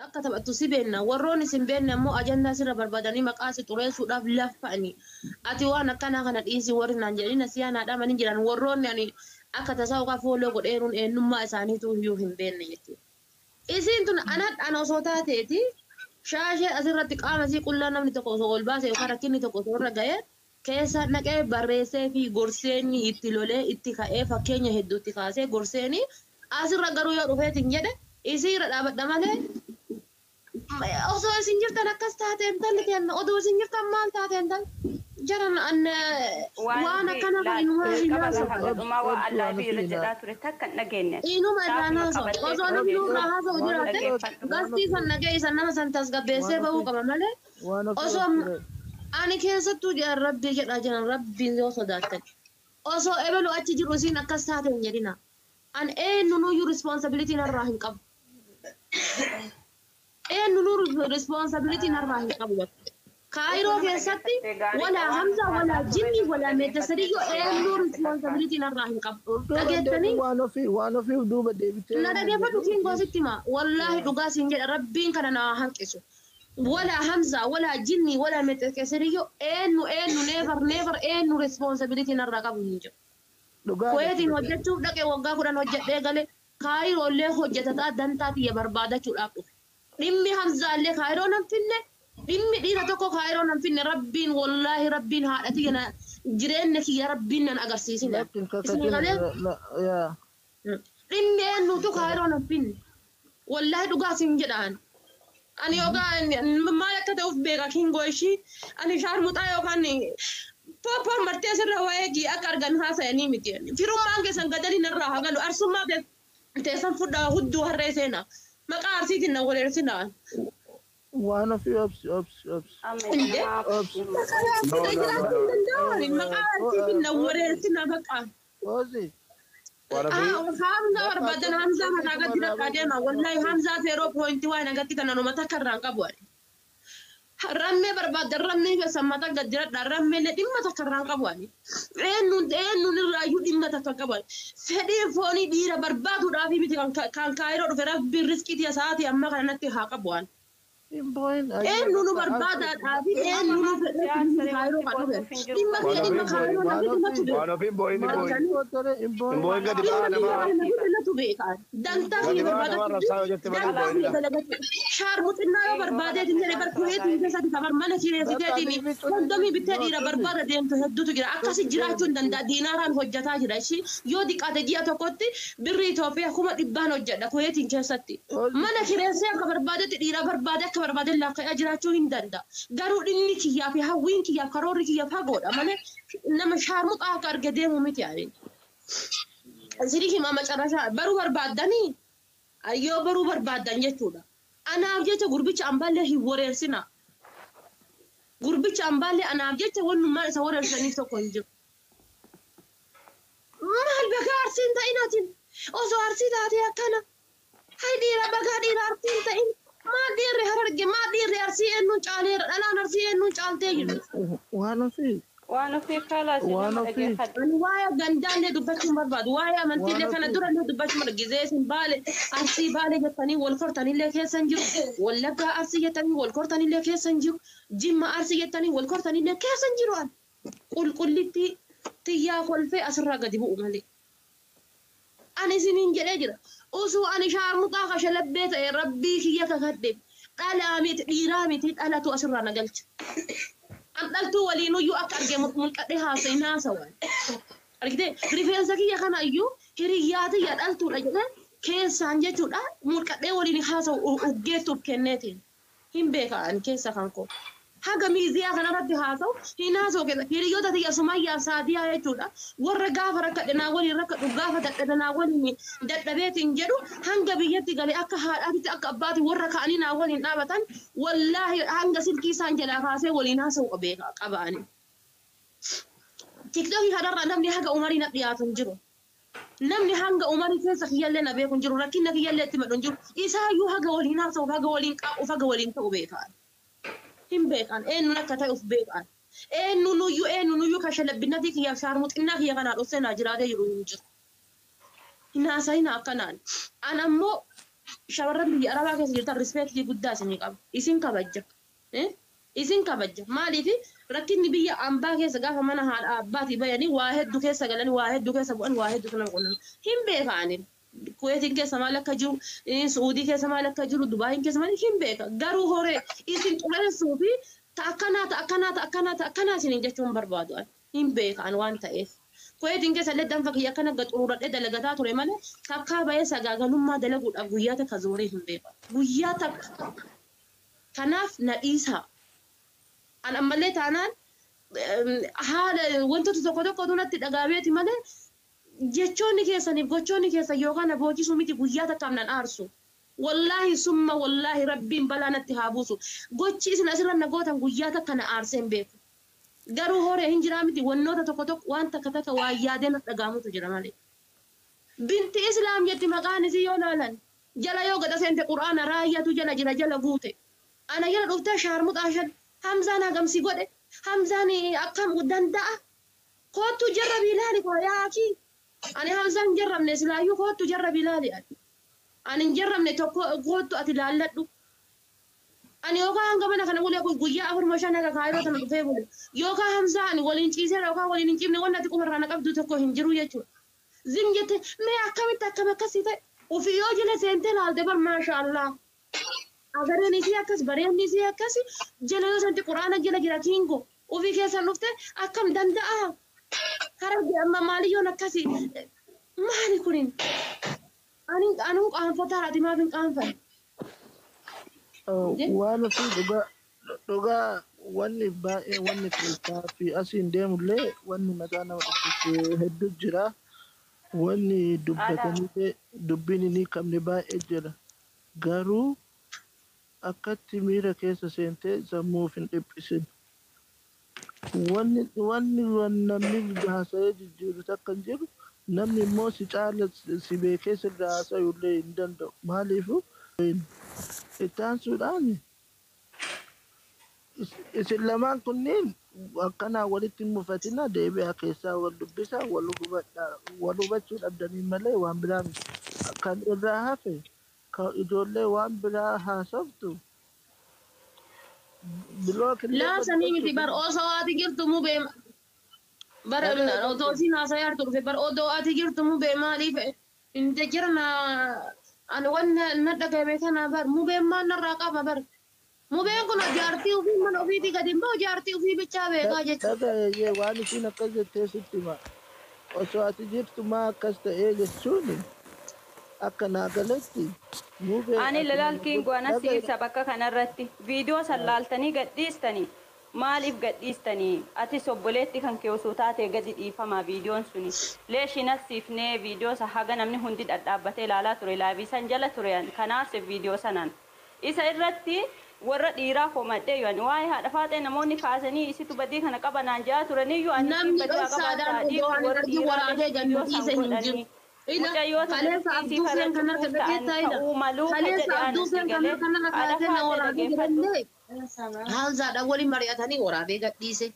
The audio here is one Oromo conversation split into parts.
Akka taphattu si beenna. Warroonni isin beenne ammoo ajandaa sirra barbaadanii maqaa si xureessuudhaaf laffa'ani. Ati waan akkanaa kana dhiisi warri naan jedhanii nasiyaa naa dhaamanii jiran, warroonni ani akka tasaa yookaan follow godheeruun eenyummaa isaaniituu iyyuu hin beenne jechuudha. Isiin tun ana osoo taateeti, shaashee asirratti qaama isii qullaa namni tokko osoo ol baase yookaan rakkinni tokko osoo irra ga'ee, keessa dhaqee barreessee fi gorseeni itti lolee itti ka'ee, fakkeenya hedduutti kaasee gorseeni asirra. Garuu yoo dhufeetiin jedhe, isii irra dhaabadha malee, osoo isin jirtan akkas taate intalli teenna, odoo isin jirtan maal taate intal jaran an waan akkana kan inumaa hin Jalqaba haasa'u. haga dhumaa waa allaafii irra jedhaa ture takka hin dhageenye. Inuma irraan Saafuma haasa'u. qabattee Osoo namni nurraa haasa'u jiraate, dhaggeeffadhu. gastii san dhagee isan nama san tasgabbeessee bahuu qaba malee. Waan ofii Osoo obsire. Ani keessattuu jedhan, Rabbii jedhaa jiran, Rabbiin yoo sodaattan, osoo ebelu achi jiru isiin akkas taate hin jedhina. An eenyunuyyuu responsibility narraa hin qabu. Eenyunuu responsibility narraa hin qabu bakka. Kaayiroo keessatti walaa Hamza, walaa Jinni, walaa Meetasadiyyoo, eenyuu responsibility narraa hin qabu. Dhageettanii? Waan ofiif duuba deebitee. Na dhageeffadhu, Kiingoo, sitti hima. Wallaahi dhugaa siin jedha, Rabbiin kana naa hanqisu. Walaa Hamza, walaa Jinni, walaa Meetasadiyyoo, eenyu eenyu, never never, eenyu responsibility narraa qabu hin jiru. Dhugaa. Kuweetiin hojjechuuf dhaqee, waggaa 10 hojjedhee gale. Kaayirooillee hojjetataa dantaa tiyya barbaadachuudhaaf dhufe. Dhimmi Hamzaallee Kaayiroo nan finne, dhimmi dhiira tokko Kaayiroo nan finne. Rabbiin, wallaahi, Rabbiin haadha tiyya na jireenya kiyya Rabbiin nan agarsiisina. Lakkin Isin kakatin. galee Yaa. Dhimmi eenyutu Kaayiroo nan finne. Wallaahi dhugaa siin jedhaan. Ani yookaan maal akka ta'uuf beeka, Kingoo, ishii ani shaarmuxaa yookaan pooppoon martee asirra waa'ee kiyya akka argan haasa'anii miti. Firummaan keessan gadalii narraa haa galu. Arsummaa teessan fudhaa, hudduu harree seenaa. Maqaa Arsiitiin na wareersinaa. Waan ofii obsi, obsi, obsi. Inde? Obsi. Maqaa Arsiitiin jiraachuu hin danda'an. Maqaa Arsiitiin na wareersinaa bakka. Obsi. Waan ofii. Hamzaa barbaadan Hamzaa mataa gadi dhaqaa deema. Wallahi Hamzaa 0 point waan agatti kana takka irraan qabu ani. Rammee barbaadan rammee keessan mataa gadi jiradha. Rammeellee dhimma takka irraan qabu ani. Eenyuun eenyuun irraayyuu dhimma takka qabu ani. Fedhiin foonii dhiira barbaaduudhaaf miti kan Kaayiroo dhufe. Rabbiin riskii tiya sa'aatii ammaa kana natti haa qabu ani. Hin boo'in. Eenyu nu barbaadaadhaa fi eenyu nu fedhee Kaayiroo kan dhufe. Dhimma kiyya, dhimma Kaayiroo na fide natu beeka. Waan ofii hin boo'in, hin boo'in. Hin Hin boo'in. boo'in, gadi Dhimma ba'aa kiyya namaa. kana na fide natu beeka. Dantaa Gadi kiyya ba'aa namaa barbaadachuu rabsaa yoo jette malee hin dantaa boo'in. kiyya dalagachuu. Shaarmuxinnaa yoo barbaadeetiin jedhe, bar Kuweetiin keessatti kabar mana kireessiteetiin kondomii bittee dhiira barbaada deemtu hedduutu jira. Akkasi jiraachuu hin danda'a. Diinaaraan hojjetaa jira. Ishii yoo diqqaate ji'a tokkotti birrii Itoophiyaa 100,000 hojjedha Kuweetiin keessatti. Mana kireessee akka barbaadetti dhiira barbaade akka barbaade laakka'ee jiraachuu hin danda'a. Garuu dhimmi kiyyaa fi hawwiin kiyyaaf karoorri kiyya fagoodha malee nama shaarmuxaa akka arge deemu miti ani. Isinii hima, macarrashaa baruu barbaaddanii, yoo baruu barbaaddan jechuudha. Anaaf jecha gurbicha ambaallee hin wareersina. Gurbicha ambaallee anaaf jecha wannummaan isa wareersaniif tokko hin jiru. Maal bagaa Arsiin ta'in atin, osoo Arsii taatee akkana. Hay dhiira, bagaa dhiira Arsii hin ta'in. Maal dhiirri Hararge, maal dhiirri Arsii eenyuun caaleera, dhalaan Arsii eenyuun caaltee jiru? Waan ofii. Waan ofii kaalaas Waan nama ofii. dhaggeeffadhu. Ani waa'ee gandaallee dubbachuu hin barbaadu. Waa'ee amantiillee Waan kana ofii. durallee dubbachuu barbaadu. Gizee isin Baale Arsii Baale jettanii wal kortanillee keessa hin jiru. Wallaggaa Arsii jettanii wal kortanillee keessa hin jiru. Jimma Arsii jettanii wal kortanillee keessa hin jiru ani. Qulqullitti xiyyaa kolfee asirraa gadi bu'u malee. Ani isiniin jedhee jira. Osoo ani shaarmuxaa kashalabbee ta'e, Rabbii kiyya kakadhe, dhalaa miti, dhiiraa miti, dhalatu asirraa na galcha. An dhaltuu waliinuyyuu akka arge mulqadhee haasa'in haasawan. Argitee, rifeensa kiyya kana iyyuu hiriyyaa tiyya dhaltuudha jedhee keessaan jechuudha mulqadhee waliin haasa'u uggeettuuf kenneetiin. Hin beeka ani keessa kan koo. Haga miiziyaa kanarratti haasa'u hin haasa'u keessa. Hiriyoota tiyya Sumayyaaf Saadiyaa jechuudha. Warra gaafa rakkadhe naa waliin rakkadhu, gaafa dadhabe naa waliin dadhabeetiin jedhu, hanga biyyatti galee akka haadhaatitti akka abbaati warra ka'anii naa waliin dhaabatan, wallaahi hanga silkii isaan jalaa kaasee waliin haasa'u beeka qaba ani. TikTokii kanarraa namni haga umarii na dhiyaatu hin jiru. Namni hanga umarii keessa kiyyallee na beeku hin jiru. Rakkina kiyyallee itti madhu hin jiru. Isaayyuu haga waliin haasa'uuf, haga waliin qabuuf, haga waliin ta'u beekaan. Hin beekan, eenyuun akka ta'e uf beekan. Eenyunuyyuu, eenyunuyyuu kan shalabbinnatii kiyyaaf shaarmuxinnaa kiyya kanaa dhoksee naa jiraatee jiru hin jiru. Hin haasa'ina akkanaan. An ammoo Shamarran biyya Arabaa keessa jirtan rispeektii guddaa isinii qaba. Isin kabajja. Isin kabajja. Maaliif rakkinni biyya ambaa keessa gaafa mana haadha abbaatii bayanii waa hedduu keessa galanii waa hedduu keessa bu'an waa hedduutu nama qunnama. Hin beeka ani. Kuweetiin keessa maal akka jiru, Suudii keessa maal akka jiru, Dubaayin keessa maal hin beeka. Garuu horee isin xureessuu fi ta akkanaa ta akkanaa ta akkanaa ta akkanaa isiniin jechuun barbaadu ani. Hin beeka ani waan ta'eef. Kuweetiin keessa illee danfa kiyya akkana gaxuruuradhee dalagataa ture malee takkaa bahee sagaagalummaa dalaguudhaaf guyyaa takka zooree hin beeku. Guyyaa takka. Kanaaf na dhiisaa. An ammallee taanaan haala wantoota tokko tokkotu natti dhagaameeti malee jechoonni keessaniif gochoonni keessan yookaan na boochisuu miti guyyaa takkaaf nan aarsu. Wallaahi summa wallaahi rabbiin balaa natti haa buusu. Gochi isin asirra na gootan guyyaa takka na aarsee hin beeku. Garuu horee hin jiraa miti wannoota tokko tokko waan takka takka waan yaadee na dhagaamutu jira malee. Binti Islaam jetti maqaan isii yoo laalan jala yoo gada seente quraana raayyatu jala jira jala guute. Ana jala dhuftee shaarmuxaa shan Hamzaan hagamsi godhe Hamzaan akkam danda'a koottu jarra bilaali koo yaaki. Ani Hamzaan jarramne silaayyuu koottu jarra bilaali ati. Ani hin jarramne tokko koottu ati laalladhu. Ani yookaan hanga mana kana bulee guyyaa 4 5 haga kaayiroo tana dhufee bule. Yookaan Hamzaa ani waliin ciiseera yookaan waliin hin ciifne wanni ati qubarraa na qabdu tokko hin jiru jechuudha. Zim jette mee akkamitti akkam akkasii ta'e ofii yoo jala seentee laalte bar maashaallah. Agareen isii akkas bareenni isii akkas jala yoo seente quraana jala jira kiingo ofii keessan dhufte akkam danda'a. Hararge amma maaliyyoon akkasi maali kunin ani anuu qaanfataa ati maaf hin qaanfanne. Waan ofii dhugaa dhugaa wanni baay'ee wanni keessaa fi asiin deemullee wanni mataa nama dhukkubsu hedduu jira. Wanni dubbatanii dubbiin hin hiikamne baay'ee jira. Garuu akkatti miira keessa seentee sammuuf hin dhiphisin. Wanni wanni namni haasa'ee jijjiiru takka hin jiru. Namni immoo si caala si beekee sirraa haasa'uu illee hin danda'u. Maaliifuu itti aansuudhaan isin lamaan kunniin akkanaa walitti hin mufatina deebi'aa keessaa wal dubbisaa wal hubadhaa wal hubachuu dhabdanii malee waan biraa miti. Kan irraa hafe kan ijoollee waan biraa haasoftu block illee Laa sanii miti bar osoo ati jirtu mubee bar odoo isiin haasayaa jirtu dhufe bar odoo ati jirtu mubee maaliif hin jirna ani wanna na dhagahame kana bar mubeen maal narraa qaba bar mubeen kun jaartii ofii mana ofiitii gadi hin bahu jaartii ofii bichaa beekaa jechuudha. Dhagaye waan isiin akkas jettee sitti hima. Osoo ati jirtu maa akkas ta'ee jechuun akka naa galetti mubee Ani ati lalaal nama kiingu anas dhagaye ibsa bakka kanarratti viidiyoo san laaltanii gadhiistanii maaliif gadhiistanii atis obboleetti kan kee osoo taate gadi dhiifama viidiyoon suni leeshin asiifnee viidiyoo isa haga namni hundi dhadhaabbatee ilaalaa ture laavii san jala ture kanaaf viidiyoo sanaan isa irratti warra dhiiraa komadhee yoo waa'ee haadha faaxee namoonni kaasanii isitu badii kana qabanaan jaa turaniyyuu ani Namni badii haa dhoksaadhaan qabaattaa odoo dhiiftu ani warra argin dhiiraa waraabee leeshi ganna viidiyoo san dhiise hin jiru. godhanii Ila mucayyoo tana kaleessa dhiisii abduu farra seen kan harka cubbuuf ta'an dhageettaa ila ta'uu maluu ka kaleessa jedhe abduu anas seen kan galee harka narra haadha kaasee na faaxee waraabee dhageeffadhu. jedhallee Hamzaadhaan waliin mari'atanii waraabee gadhiise.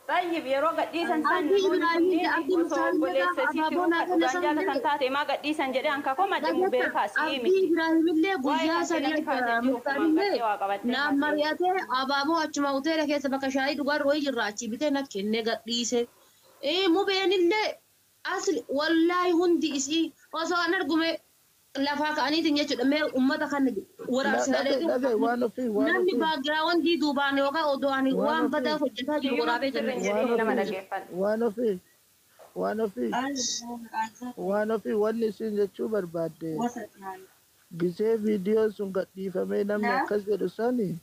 Tayyib yeroo gadhiisan san Abdii namoonni Ibraahimii kunneen Abdii osoo Muktaar obboleessa gaafa isii abaaboo tiruu naa kan kenne dhugaan san jaalatan illee taate maa gadhiisan jedhee anka komadhe dhageetta mubee kaasii Abdii miti. Ibraahimillee Waa'ee guyyaa kan sadii namni kaasee jiru kumaan Muktaarилlee gartee waa qabattee naan kaasee. mari'atee abaaboo achuma hoteela keessa bakka shaayii dhugaa wayii jirra achii bitee na kennee gadhiise. Mubeenillee asli wallaahi hundi isii osoo an argume lafaa ka'aniitiin jechuudha mee ummata kan waraabsinalee dhagaye waan ofii waan namni ofii baagiraawundii duubaan yookaan odoo ani waan waan badaa ofii hojjetaa jiru Kiyyuma waraabee sirri jira. hin waan jedhini nama ofii dhageeffadhu. waan ofii waan ofii waan ofii wanni isin jechuu barbaadde gisee viidiyoon sun gadhiifamee namni akkas jedhu sani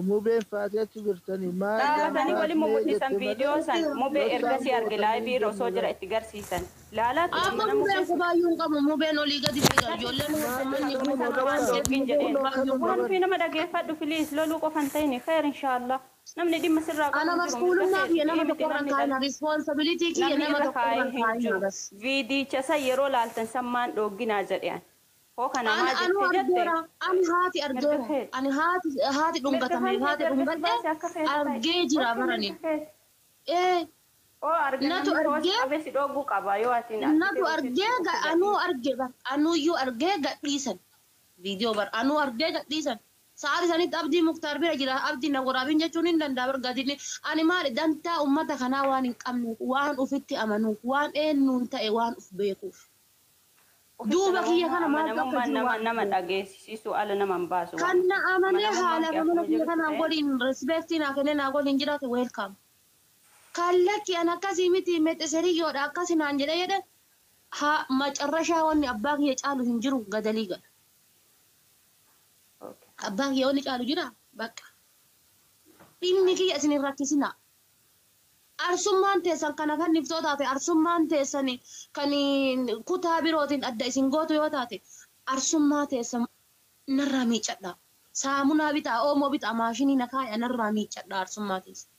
mubeen faatee achi jirtanii maal Dhaabatanii waliin faatee mumul'isan jette malee viidiyoo san mubee dhoksaan ergasii arge gootanii laayivii hin irra osoo jenne jira itti garsiisan. Laalaa ture Amma mana mubeen mubee kubaayyuu hin qabu mubeen olii gadi fiiga ijoolleen manni Kunoo guutuu waan waan bakka dhoggin ta'eef jedheen. kunoo mubeen kanuma Waan bar ofii nama dhageeffadhu filiis loluu qofan ta'ini kheer inshaallah. Namni dhimma sirraa Ana qabu hin jiru mirga mas'uulummaa kee kiyya nama miti tokkorra namni kaayina dhala. responsibility kiyya Namni nama irra tokkorra kaa'ee hin kaayina jiru. bas. Viidicha san yeroo laaltan san maan dhoogginaa jedhean. Hoo kana Ani maa anuu jette jette argeera ani haati mirga argeera kee. ani haati haati Mirga dhungatame kan haati keeti erga si dhungadhe baase akka feete ta'i. argee jira Okkee barani. mirga keeti. Ee Oo arga natu namni hoos argee qabee si dhogguu qaba yoo ati argitee natu ofitti argee of anuu gadhiifte. arge bar anuyyuu argee gadhiisan. Viidiyoo bar anuu argee gadhiisan. Sa'aatii sanitti Abdii Muktaar bira jira. Abdii na waraabin jechuun hin danda'a bar gadi. Ani maali dantaa uummata kanaa waan hin qabneef, waan ufitti amanuuf, waan eenyuun ta'e waan uf beekuuf. Duuba kiyya kana maaltu akka Amanamummaan jiru nama waan nama dhageessisiisu ala nama hin baasu. Kan na amanee Amanamummaan haala kee amala akkuma kiyya jirutti kanaan ta'e. waliin respectii naa kennee naa waliin jiraate, welcome. Kallakki an akkasii miti, mexeseriyyoodha akkasii naan jedhee jedhe, haa macarrashaa wanni abbaa kiyya caalu hin jiru, gadalii gala. Abbaa kiyya wanni caalu jira bakka. Dhimmi kiyya isin hin rakkisinaa. Arsummaan teessan kana fanniftoo taate, arsummaan teessan kan kutaa birootiin adda isin gootu yoo taate, arsummaa teessan narraa miiccadha. Saamunaa bitaa, oomoo bitaa, maashinii na kaaya, narraa miiccadha arsummaa teessan.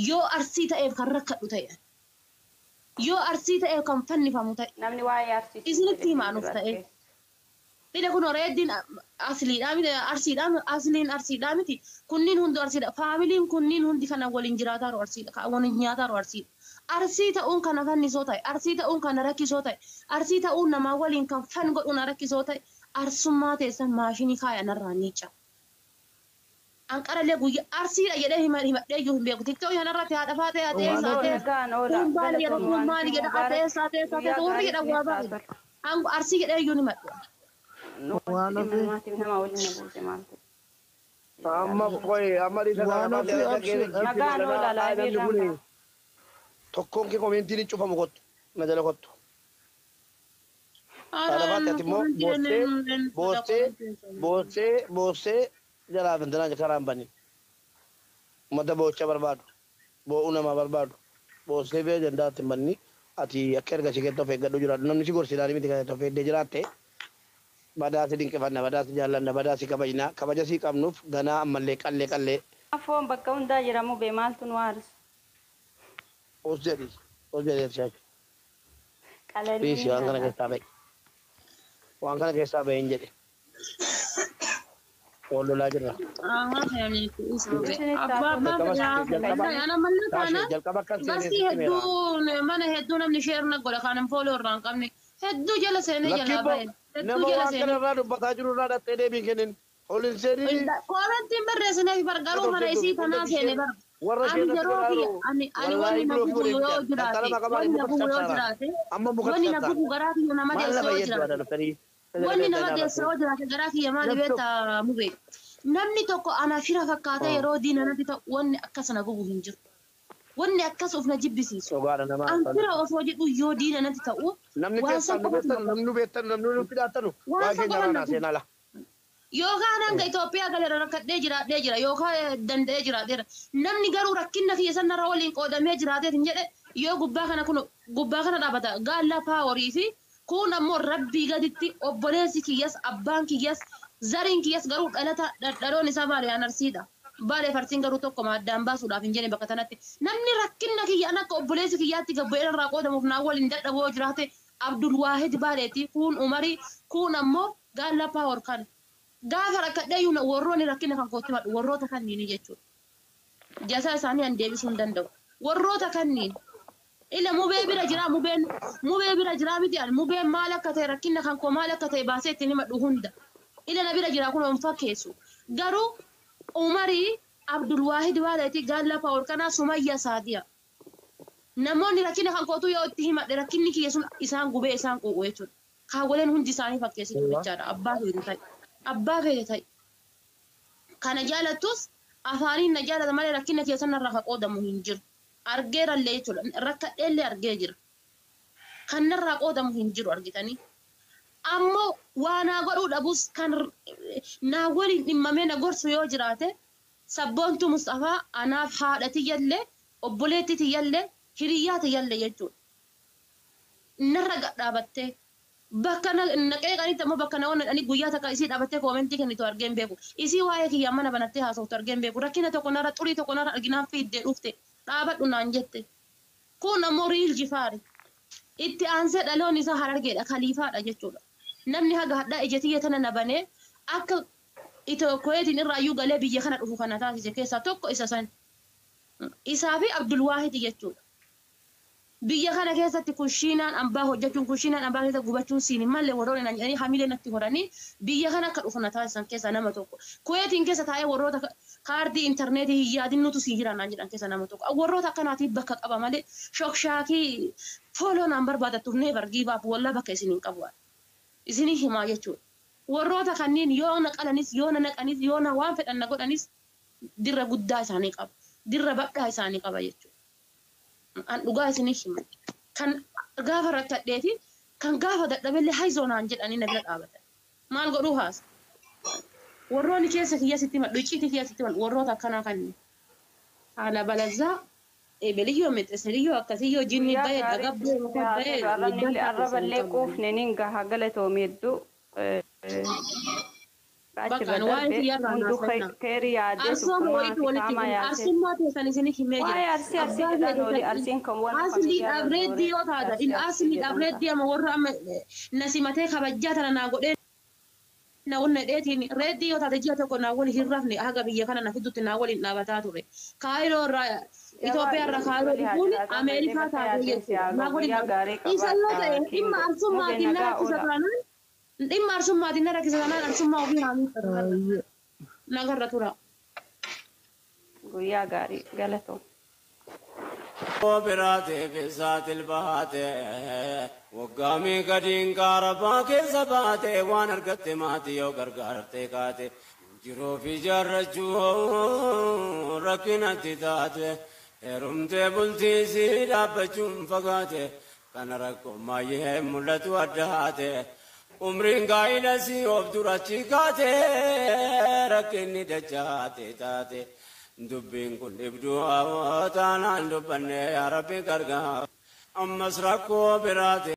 Yoo arsii ta'eef kan rakkadhu ta'e, yoo arsii ta'eef kan fannifamu ta'e, Namni waa'ee arsii isinitti himaanuuf ta'e. Ila kun reeddiin asliidhaa miti, arsiidhaa, asliin arsiidhaa miti. Kunniin hundi arsiidha. Faamiliin kunniin hundi kana waliin jiraataaru arsiidha. Kan waliin nyaataaru arsiidha. Arsii ta'uun kana fannisoo ta'e, arsii ta'uun kana rakkisoo ta'e, arsii ta'uun namaa waliin kan fan godhu na rakkisoo ta'e, arsummaa teessan maashinii kaaya narraa miica. Anqarallee guyyaa arsiidha jedhee himadhee iyyuu hin beeku. Tiktookii kanarratti haadha faatee haadha eessa Waan haadha nagaan oola. kun baali jedha, Galatoon kun maali jedha, haadha eessa haadha eessa Guyyaa haadha warri gaarii jedhan waa isiniif baay'ee. haa Hangu arsii jedhee iyyuu ni himadhu. tolu. Waan Dhimma ofii namaatiif nama waliin na buuse maaltu. Amma qoy amma dhiisa kana waan ofii baatee absii Nagaan oola laayivii namni irraan kun tokkoon kee komentiin hin cufamu, kottu na jala kottu. Haadha faatee ati immoo boossee boossee boossee boossee jalaa fintinaa karaa hin banin. Uummata boocha barbaadu, boo'uu namaa barbaadu, boossee bee dandaatti hin banni. Ati akka erga si keessa of eeggadhu jiraadhu, namni si gorsiidhaan miti kan of eeddee jiraatte. Badaa si dinqifanna, badaa si jaallanna, badaa si kabajna, kabaja si qabnuuf ganaa ammallee qallee qallee. Foon bakka hundaa jiramu bee maaltu nu aarsa? Os jedhi, os jedhi shaaki. Qalanii Dhiisi, waan kana keessaa ba'i. Waan kana keessaa ba'i hin jedhe. Wal lolaa jirra. Jalqaba akkas seenee Baskii sitti meera. hedduu mana hedduu namni share na godha, kan follow irraa hin qabne hedduu jala seenee Lakkii jalaa boo bahe hedduu nama jala waan kana seenee. irraa dubbataa jiru irraa dhattee deebii kennin. Ol hin seenini. Koomentiin barreessineef bar, garuu mana isii tanaa seene bar. Warra Ani ishee yeroo kiyya ani wanni na gubu yoo jiraate, wanni na gubu yoo jiraate, wanni na gubu garaa kiyya nama Maal deesse lafa yoo yeddu jiraate. adda dhuftanii. Wanni nama deesse yoo jiraate garaa kiyya maali beektaa mubee. Namni tokko ana fira fakkaatee yeroo diina natti ta'u, wanni akkas na gubu hin jiru. Wanni akkas of na jibbisiisu. Sogaadha namaa. An fira osoo jedhu yoo diina natti ta'u, Namni waan keessan san nu qofatu beektan, namni nu beektan, namni nutti dhaattanu Waan waan san keenya qofa irraa na naa seenaa la. Yookaan hanga Itoophiyaa galeera rakkadhee jiraadhee jira, yookaan danda'ee jiraadheera. Namni garuu rakkina kiyya sanarra waliin qoodamee jiraateet hin jedhe, yoo gubbaa kana kun gubbaa kana dhaabata gaallaa paaworii fi kun ammoo rabbii gaditti obboleessi kiyyas, abbaan kiyyas, zariin kiyyas, garuu dhalata dhaloon isaa baalee aan arsiidha. Baalee farsiin garuu tokko addaan baasuudhaaf hin jenne bakka tanatti. Namni rakkina kiyya an akka obboleessi kiyyaatti gabbu'ee irraa qoodamuuf naa waliin dadhaboo yoo jiraate, Abdul Waahid Baaleeti, kun Umarii, kun ammoo gaallaa paawor kana. Gaafa rakkadhee iyyuu warroonni rakkina kan kootti madhu warroota kanniini jechuudha. Jasaa isaanii an deebisuu hin danda'u. Warroota kanniin. Ila mubee bira jira, mubeen mubee bira jira miti, ani mubeen maal akka ta'e, rakkina kan koo maal akka ta'e baasee ittiin himadhu hunda. Ila na bira jira, kun hin fakkeessu. Garuu Umarii, Abdul Waahid Baaleeti, gaallaa paawur kanaa, Sumayya Saadiya. Namoonni rakkina kan kootu yoo itti himadhe rakkinni kiyya sun isaan gubee isaan quuqu jechuudha. Kaawwaleen hundi isaanii fakkeessitu jechaadha. Abbaa feete ta'e. Abbaa feete ta'e. Kana jaalattus afaaniin na jaalata malee rakkina kiyya sanarraa ka qoodamu hin jiru. Argeerallee jechuudha. Rakkadheellee argee jira. Kan narraa qoodamu hin jiru argitanii. Ammoo waa naa godhuu dhabus kan naa waliin dhimmamee na gorsu yoo jiraate, Sabboontuu Mustafaa anaaf haadha tiyyallee, obboleettii tiyyallee, hiriyyaa tiyyallee jechuudha. Narra gadhaabattee bakka na qeeqanitti ammoo bakka na onnadhanii guyyaa takka isii dhaabattee koomentii kennitu argee hin beeku. Isii waa'ee kiyyaa mana banattee haasoftu argee hin beeku. Rakkina tokko narra, xurii tokko narra arginaan fiiddee dhufte dhaabadhu naan jette. Kun ammoo riil jifaari. Itti aansee dhaloonni isaa Harargeedha, kaliifaadha jechuudha. Namni haga hadhaa ija tiyya tana na banee akka itoo Kuweetiin irraayyuu galee biyya kana dhufu kana taasise keessaa tokko isa san. Isaa fi Abdulwaahidi jechuudha. Biyya kana keessatti kushiinaan ambaa hojjechuun kushiinaan ambaa keessa gubachuun siin hin malle warroonni naan jedhanii hamilee natti horanii biyya kana akka dhufu na taasisan keessaa nama tokko. Kuweetiin keessa taa'ee warroota kaardii intarneetii hin yaadin nutu sii jira naan jedhan keessaa nama tokko. Warroota akkanaatiif bakka qaba malee shokshaakii fooloo naan barbaadattuuf never give up wallaa bakka isin hin qabu. Isinii himaa jechuudha. Warroota kanneen yoo na qalanis yoo na naqanis yoo na waan fedhan na godhanis dirra guddaa isaanii qaba. Dirra badhaa isaanii qaba jechuudha. An dhugaa isinii hima. Kan gaafa rakkadheeti kan gaafa dadhabellee hayzoo naan jedhanii na bira dhaabatan. Maal godhuu haasa? Warroonni keessa kiyya sitti himadhu, icciitii kiyya sitti himadhu warroota akkanaa kanneen. Haala balazzaa ebeliyyoo mexeseliyyoo akkasiyyoo jinni Guyyaa bahee gaarii dhagabbee sitti muka haa bahee tolu. miidhaan Arraballee taasisan qabu. quufne nin gaha galatoome hedduu. Achirra Bakka waa'ee darbe kiyyarraa hunduu naasa'ina. keerii yaadee Arsooma sukkumaa wayiitu fi walitti qaamaa hime. yaasee. Arsummaa teessan isinii himee jira. Waa'ee arsii arsii Abbaa jedhan fedhe oli arsiin kan warra Asli familiyaa irra abreeddii doore yoo taata. arsii arsii Asli jedhan ta'a. abreeddii amma warra amma na simatee kabajjaa tana naa godhee na wonna dheetiin reeddii yoo taate ji'a tokko naa wali hin rafne haga biyya kana na fiddutti naa waliin dhaabataa ture. Kaayiroo irraa Itoophiyaa irraa kaayiroo Wali haa dhufuun jiraatu amma Ameerikaa bakka taatee yaaddeen si jechuudha. haa Naa gahu waliin guyyaa dhaabata. gaarii Isa yoo qabaadha ta'e dhimma kiingo mubee arsummaatiin na nagaa rakkisa oola. taanaan dhimma arsummaatiin na rakkisa taanaan arsummaa ofii haa miidhatu Ayya. nagarra tura. Guyyaa gaarii galatoo. Biraatee fi baate waggaa gadiin kaarabaa keessa baate waan argatte maatii yoo gargaarte kaate jiruu fi jaarrachuu rakkinatti taate heerumtee bultii si dhaabbachuun fagaate kana rakkoo maayyee mul'atu addaate umriin gaa'ila si of durachi kaate rakkinni dachaate taate. Dubbiin kun dhibduu taanaan dubbanne yaa Rabbi gargaar ammas rakkoo biraate.